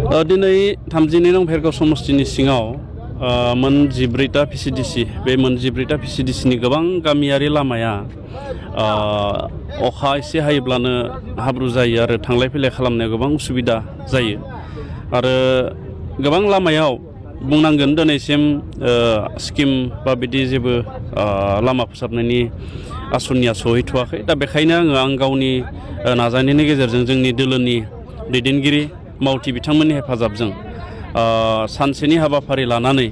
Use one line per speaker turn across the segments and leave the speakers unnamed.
दिनै 32 नं भेरगाव समष्टिनि सिङाव मोन 14टा Vcdc बे मोन 14टा Vcdcनि गोबां गामियारि लामाया अखा एसे हायोब्लानो हाब्रु जायो आरो थांलाय फैलाय खालामनायाव गोबां उसुबिदा जायो आरो गोबां लामायाव बुंनांगोन दिनैसिम स्किम बा बिदि जेबो लामा फोसाबनायनि आसनिया सहैथ'वाखै दा बेखायनो आं गावनि नाजानायनि गेजेरजों जोंनि दोलोनि दैदेनगिरि मावथि बिथांमोननि हेफाजाबजों सानसेनि हाबाफारि लानानै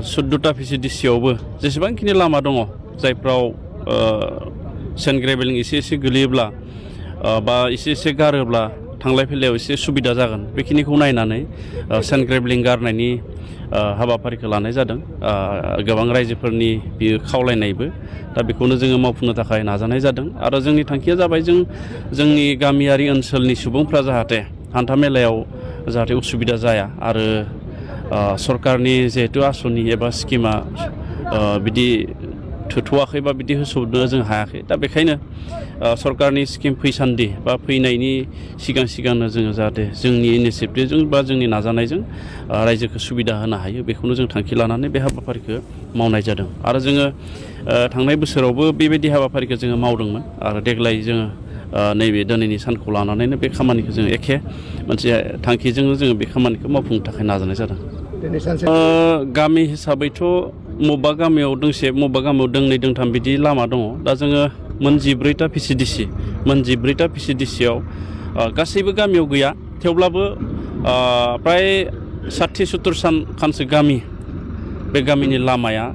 14टा Vcdcआवबो जेसेबांखिनि लामा दङ जायफ्राव सेन्ड ग्रेभेलिं एसे गोलैयोब्ला बा एसे गारोब्ला थांलाय फैलायाव एसे सुबिदा जागोन बेखिनिखौ नायनानै सेन्ड ग्रेभेलिं गारनायनि हाबाफारिखौ लानाय जादों गोबां रायजोफोरनि बियो खावलायनायबो दा बेखौनो जोङो मावफुंनो थाखाय नाजानाय जादों आरो जोंनि थांखिया जाबाय जोंनि गामियारि ओनसोलनि सुबुंफ्रा जाहाथे हान्था मेलायाव जाहाथे उसुबिदा जाया आरो सरकारनि जिहेतु आसनि एबा स्किमा बिदि थोथ'वाखै बा बिदि होसोनो जों हायाखै दा बेखायनो सरकारनि स्किम फैसान्दि बा फैनायनि सिगांनो जोङो जाहाथे जोंनि इनिसियेटिभजों बा जोंनि नाजानायजों रायजोखौ सुबिदा होनो हायो बेखौनो जों थांखि लानानै बे हाबाफारिखौ मावनाय जादों आरो जोङो थांनाय बोसोरावबो बेबायदि हाबाफारिखौ जोङो मावदोंमोन आरो देग्लाय जोङो नैबे दिनैनि सानखौ लानानैनो बे खामानिखौ जों एखे मोनसे थांखिजोंनो जोङो बे खामानिखौ मावफुंनो थाखाय नाजानाय जादों गामि हिसाबैथ' मबेबा गामियाव दोंसे मबेबा गामियाव दोंनै दोंथाम बिदि लामा दङ दा जोङो मोन 14टा Vcdcआव गासैबो गामियाव गैया थेवब्लाबो प्राय 60-70 खानसो गामि बे गामिनि लामाया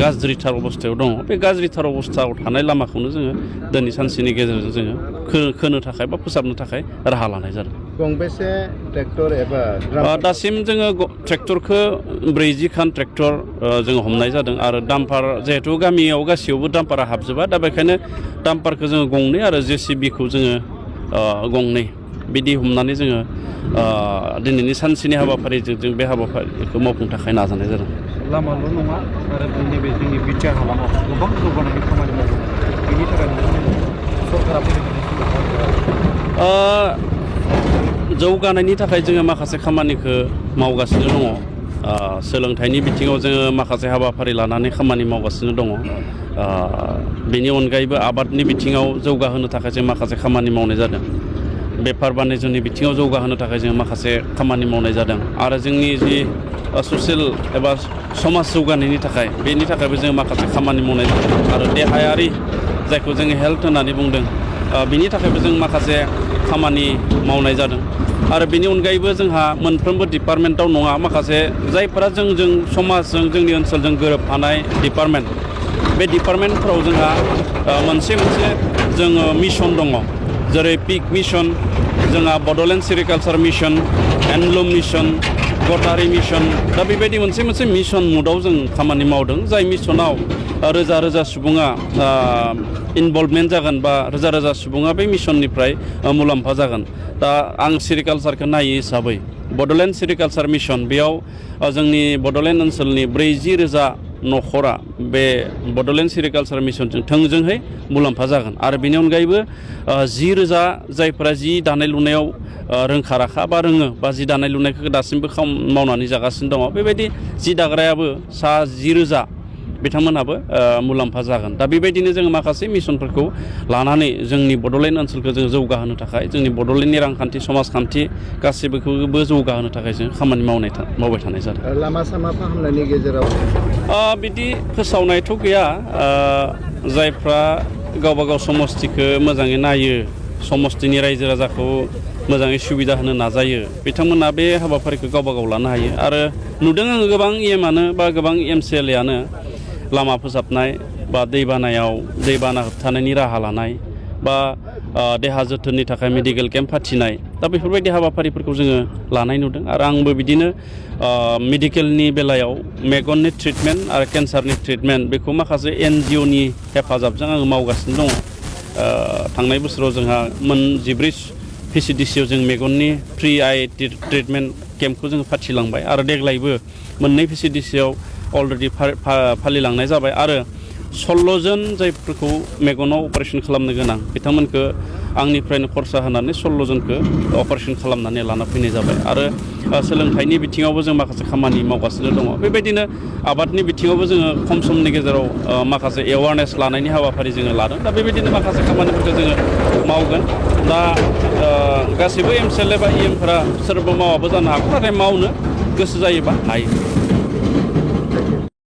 गाज्रिथार अबस्थायाव दङ बे गाज्रिथार अबस्थायाव थानाय लामाखौनो जोङो दिनै सानसेनि गेजेरजों जोङो खोनो थाखाय बा फोसाबनो थाखाय राहा लानाय जादों
गंबेसे ट्रेक्टर एबा
दासिम जोङो ट्रेक्टरखौ 40 खान ट्रेक्टर जोङो हमनाय जादों आरो डाम्पार जिहेतु गामियाव गासैयावबो डाम्पारा हाबजोबा दा बेखायनो डाम्पारखौ जोङो गंनै आरो JCBखौ जोङो गंनै बिदि हमनानै जोङो दिनैनि सानसेनि हाबाफारिजों जों बे हाबाफारिखौ मावफुंनो थाखाय नाजानाय जादों
लामाल' नङा आरो नैबे जोंनि बिटिआर हालामाव गोबां जौगानायनि खामानि मावदों बेनि थाखाय सरकारा
जौगानायनि थाखाय जोङो माखासे खामानिखौ मावगासिनो दङ सोलोंथाइनि बिथिङाव जोङो माखासे हाबाफारि लानानै खामानि मावगासिनो दङ बेनि अनगायैबो आबादनि बिथिङाव जौगाहोनो थाखाय जों माखासे खामानि मावनाय जादों बेफार बानिज्यनि बिथिङाव जौगाहोनो थाखाय जों माखासे खामानि मावनाय जादों आरो जोंनि जि ससियेल एबा समाज जौगानायनि थाखाय बेनि थाखायबो जों माखासे खामानि मावनाय जादों आरो देहायारि जायखौ जोङो हेल्थ होननानै बुंदों बिनि थाखायबो जों माखासे खामानि मावनाय जादों आरो बेनि अनगायैबो जोंहा मोनफ्रोमबो डिपार्टमेन्टाव नङा माखासे जायफोरा जोंजों समाजजों जोंनि ओनसोलजों गोरोबफानाय डिपार्टमेन्ट बे डिपार्टमेन्टफोराव जोंहा मोनसे जोङो मिशन दङ जेरै पिक मिशन जोंहा Bodoland sericulture mission handloom mission गटारि मिशन दा बेबायदि मोनसे मिशन मुडआव जों खामानि मावदों जाय मिशनाव रोजा सुबुङा इनभल्भमेन्ट जागोन बा रोजा सुबुङा बे मिशननिफ्राय मुलाम्फा जागोन दा आं सेरिकालचारखौ नायो हिसाबै बड'लेण्ड सेरिकालचार मिशन बेयाव जोंनि बड'लेण्ड ओनसोलनि 40,000 न'खरा बे बड'लेण्ड सेरिकालचार मिशनजों थोंजोंहै मुलाम्फा जागोन आरो बेनि अनगायैबो 10,000 जायफोरा जि दानाय लुनायाव रोंखा राखा बा रोङो बा जि दानाय लुनायखौ दासिमबो मावनानै जागासिनो दङ बेबायदि जि दाग्रायाबो 10,000 बिथांमोनहाबो मुलाम्फा जागोन दा बेबायदिनो जोङो माखासे मिशनफोरखौ लानानै जोंनि बड'लेण्ड ओनसोलखौ जों जौगाहोनो थाखाय जोंनि बड'लेण्डनि रांखान्थि समाजखान्थि गासैबोखौबो जौगाहोनो थाखाय जों खामानि मावबाय थानाय जादों
लामा सामा फाहामनायनि गेजेराव
बिदि फोसावनायथ' गैया जायफ्रा गावबा गाव समस्थिखौ मोजाङै नायो समस्थिनि रायजो राजाखौ मोजाङै सुबिदा होनो नाजायो बिथांमोना बे हाबाफारिखौ गावबा गाव लानो हायो आरो नुदों आङो गोबां EMआनो बा गोबां MCLAआनो लामा फोसाबनाय बा दैबाना होबथानायनि राहा लानाय बा देहा जोथोननि थाखाय मेडिकेल केम्प फाथिनाय दा बेफोरबायदि हाबाफारिफोरखौ जोङो लानाय नुदों आरो आंबो बिदिनो मेडिकेलनि बेलायाव मेगननि ट्रिटमेन्ट आरो केन्सारनि ट्रिटमेन्ट बेखौ माखासे NGOनि हेफाजाबजों आङो मावगासिनो दङ थांनाय बोसोराव जोंहा मोन 14 Vcdcआव जों मेगननि फ्रि आइ ट्रिटमेन्ट केम्पखौ जोङो फाथिलांबाय आरो देग्लायबो मोननै Vcdcआव अलरेडि फालिलांनाय जाबाय आरो 16 जन जायफोरखौ मेगनाव अपारेशन खालामनो गोनां बिथांमोनखौ आंनिफ्रायनो खरसा होनानै 16 जनखौ अपारेशन खालामनानै लाना फैनाय जाबाय आरो सोलोंथाइनि बिथिङावबो जों माखासे खामानि मावगासिनो दङ बेबायदिनो आबादनि बिथिङावबो जोङो खम समनि गेजेराव माखासे एवारनेस लानायनि हाबाफारि जोङो लादों दा बेबायदिनो माखासे खामानिफोरखौ जोङो मावगोन दा गासैबो एमसिएलए बा इएमफोरा सोरबा मावाबो जानो हागौ नाथाय मावनो गोसो जायोबा हायो